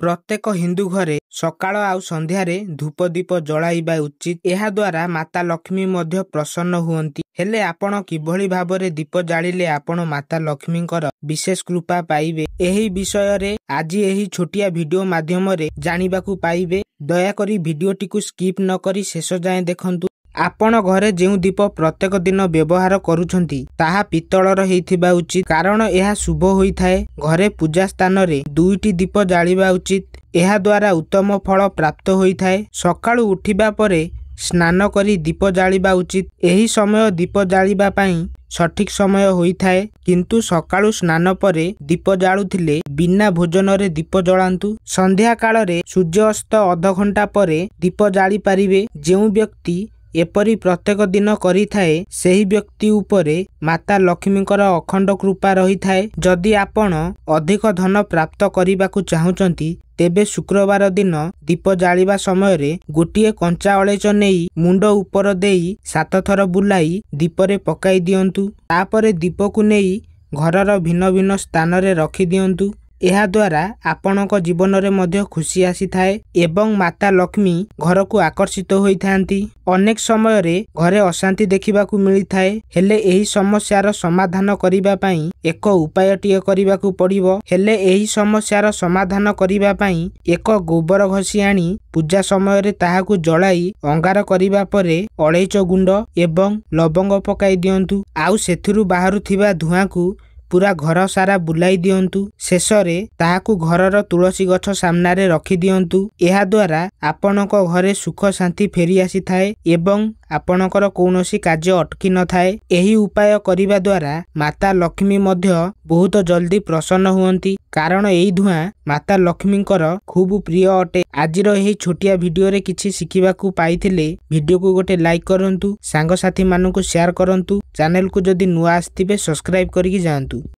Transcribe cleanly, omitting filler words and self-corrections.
ପ୍ରତ୍ୟେକ ହିନ୍ଦୁ ଘରେ ସକାଳ ଆଉ ସନ୍ଧ୍ୟାରେ ଧୂପ ଦୀପ ଜଳାଇବା ଉଚିତ। ଏହାଦ୍ୱାରା ମାତା ଲକ୍ଷ୍ମୀ ମଧ୍ୟ ପ୍ରସନ୍ନ ହୁଅନ୍ତି। ହେଲେ ଆପଣ କିଭଳି ଭାବରେ ଦୀପ ଜାଳିଲେ ଆପଣ ମାତା ଲକ୍ଷ୍ମୀଙ୍କର ବିଶେଷ କୃପା ପାଇବେ, ଏହି ବିଷୟରେ ଆଜି ଏହି ଛୋଟିଆ ଭିଡିଓ ମାଧ୍ୟମରେ ଜାଣିବାକୁ ପାଇବେ। ଦୟାକରି ଭିଡିଓଟିକୁ ସ୍କିପ୍ ନ କରି ଶେଷ ଯାଏଁ ଦେଖନ୍ତୁ। ଆପଣ ଘରେ ଯେଉଁ ଦୀପ ପ୍ରତ୍ୟେକ ଦିନ ବ୍ୟବହାର କରୁଛନ୍ତି ତାହା ପିତ୍ତଳର ହେଇଥିବା ଉଚିତ, କାରଣ ଏହା ଶୁଭ ହୋଇଥାଏ। ଘରେ ପୂଜା ସ୍ଥାନରେ 2ଟି ଦୀପ ଜାଳିବା ଉଚିତ। ଏହାଦ୍ୱାରା ଉତ୍ତମ ଫଳ ପ୍ରାପ୍ତ ହୋଇଥାଏ। ସକାଳୁ ଉଠିବା ପରେ ସ୍ନାନ କରି ଦୀପ ଜାଳିବା ଉଚିତ। ଏହି ସମୟ ଦୀପ ଜାଳିବା ପାଇଁ ସଠିକ ସମୟ ହୋଇଥାଏ। କିନ୍ତୁ ସକାଳୁ ସ୍ନାନ ପରେ ଦୀପ ଜାଳୁଥିଲେ ବିନା ଭୋଜନରେ ଦୀପ ଜଳାନ୍ତୁ। ସନ୍ଧ୍ୟା କାଳରେ ସୂର୍ଯ୍ୟାସ୍ତ ଅଧଘଣ୍ଟା ପରେ ଦୀପ ଜାଳି ପାରିବେ। ଯେଉଁ ବ୍ୟକ୍ତି ଏପରି ପ୍ରତ୍ୟେକ ଦିନ କରିଥାଏ, ସେହି ବ୍ୟକ୍ତି ଉପରେ ମାତା ଲକ୍ଷ୍ମୀଙ୍କର ଅଖଣ୍ଡ କୃପା ରହିଥାଏ। ଯଦି ଆପଣ ଅଧିକ ଧନ ପ୍ରାପ୍ତ କରିବାକୁ ଚାହୁଁଛନ୍ତି, ତେବେ ଶୁକ୍ରବାର ଦିନ ଦୀପ ଜାଳିବା ସମୟରେ ଗୋଟିଏ କଞ୍ଚା ଅଳେଇଚ ନେଇ ମୁଣ୍ଡ ଉପର ଦେଇ 7 ଥର ବୁଲାଇ ଦୀପରେ ପକାଇ ଦିଅନ୍ତୁ। ତାପରେ ଦୀପକୁ ନେଇ ଘରର ଭିନ୍ନ ଭିନ୍ନ ସ୍ଥାନରେ ରଖିଦିଅନ୍ତୁ। ଏହାଦ୍ୱାରା ଆପଣଙ୍କ ଜୀବନରେ ମଧ୍ୟ ଖୁସି ଆସିଥାଏ ଏବଂ ମାତା ଲକ୍ଷ୍ମୀ ଘରକୁ ଆକର୍ଷିତ ହୋଇଥାନ୍ତି। ଅନେକ ସମୟରେ ଘରେ ଅଶାନ୍ତି ଦେଖିବାକୁ ମିଳିଥାଏ। ହେଲେ ଏହି ସମସ୍ୟାର ସମାଧାନ କରିବା ପାଇଁ ଏକ ଉପାୟଟିଏ କରିବାକୁ ପଡ଼ିବ। ହେଲେ ଏହି ସମସ୍ୟାର ସମାଧାନ କରିବା ପାଇଁ ଏକ ଗୋବର ଘଷି ଆଣି ପୂଜା ସମୟରେ ତାହାକୁ ଜଳାଇ ଅଙ୍ଗାର କରିବା ପରେ ଅଳେଇଚ ଗୁଣ୍ଡ ଏବଂ ଲବଙ୍ଗ ପକାଇ ଦିଅନ୍ତୁ। ଆଉ ସେଥିରୁ ବାହାରୁଥିବା ଧୂଆଁକୁ ପୁରା ଘର ସାରା ବୁଲାଇ ଦିଅନ୍ତୁ। ଶେଷରେ ତାହାକୁ ଘରର ତୁଳସୀ ଗଛ ସାମ୍ନାରେ ରଖିଦିଅନ୍ତୁ। ଏହାଦ୍ୱାରା ଆପଣଙ୍କ ଘରେ ସୁଖ ଶାନ୍ତି ଫେରି ଆସିଥାଏ ଏବଂ ଆପଣଙ୍କର କୌଣସି କାର୍ଯ୍ୟ ଅଟକି ନଥାଏ। ଏହି ଉପାୟ କରିବା ଦ୍ୱାରା ମାତା ଲକ୍ଷ୍ମୀ ମଧ୍ୟ ବହୁତ ଜଲ୍ଦି ପ୍ରସନ୍ନ ହୁଅନ୍ତି, କାରଣ ଏହି ଧୂଆଁ ମାତା ଲକ୍ଷ୍ମୀଙ୍କର ଖୁବ୍ ପ୍ରିୟ ଅଟେ। ଆଜିର ଏହି ଛୋଟିଆ ଭିଡିଓରେ କିଛି ଶିଖିବାକୁ ପାଇଥିଲେ ଭିଡିଓକୁ ଗୋଟେ ଲାଇକ୍ କରନ୍ତୁ, ସାଙ୍ଗସାଥିମାନଙ୍କୁ ସେୟାର କରନ୍ତୁ। ଚ୍ୟାନେଲକୁ ଯଦି ନୂଆ ଆସିଥିବେ ସବସ୍କ୍ରାଇବ୍ କରିକି ଯାଆନ୍ତୁ।